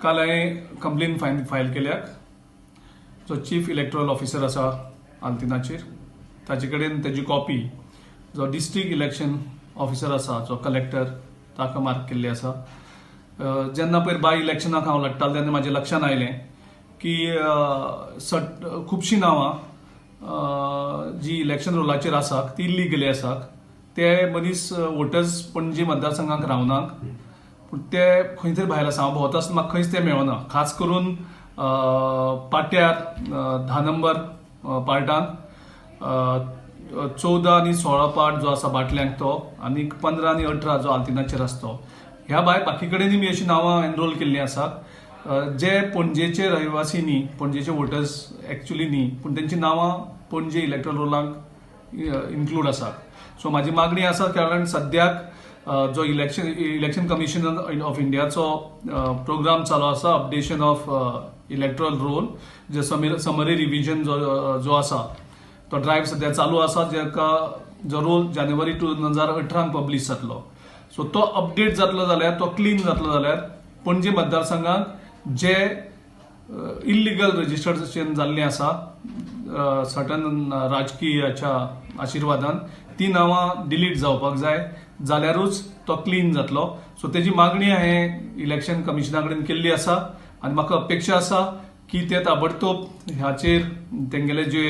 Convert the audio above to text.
काल हांवें complain file केल्या. जो चीफ इलेक्टोरल ऑफिसर आसा आल्तिनाचेर, ताचे कडेन तेजी कॉपी, जो डिस्ट्रिक्ट इलेक्शन ऑफिसर आसा, जो कलेक्टर, ताका मार्क केल्ली आसा. जेन्ना पयर बाय इलेक्शनाक हांव लडटालो तेन्ना म्हाज्या लक्षान आयलें की सट खुबशीं नांवां जी इलेक्शन रोलाचेर आसात ती इल्लिगली आसात. ते मनीस वोटर्स पणजे मतदारसंघाक रावनाक, पूण ते खंय तरी भायर आसा. हांव भोंवता आसतना म्हाका खंयच ते मेळना. खास करून पाट्यार 10 नंबर पार्टान, 14 आनी 16 पार्ट जो आसा बाटल्यांक तो, आनी 15 आनी 18 जो आल्तिनाचेर आसा तो. ह्या भायर बाकी कडेनूय बी अशीं नांवां एनरोल केल्लीं आसात, जे पणजेचे रहिवासी न्ही, पणजेचे वोटर्स एक्चुली न्ही, पूण तेंची नांवां पणजे इलेक्ट्रल रोलांक इन्क्लूड आसात. सो म्हाजी मागणी आसा, कारण सद्याक जो इलेक्शन कमिशन ऑफ इंडियाचो प्रोग्राम चालू आसा, updation of erectile role, J summary revision जो जो आसा तो ड्रायव्ह सद्या चालू आसा, जाका जो रोल जानेवारी 2018 पब्लीश जातलो. सो तो अपडेट जातलो जाल्यार, तो क्लीन जातलो जाल्यार पणजे मतदारसंघात जे इल्लिगल रजिस्ट्रेशन जाल्लीं आसा सर्टन राजकीय हाच्या आशिर्वादान, ती नांवां डिलीट जावपाक जाय, जाल्यारूच तो क्लीन जातलो. सो तेजी मागणी हांवें इलेक्शन कमिशना कडेन केल्ली आसा आनी म्हाका अपेक्षा आसा की ते ताबडतोब हाचेर तेंगेले जे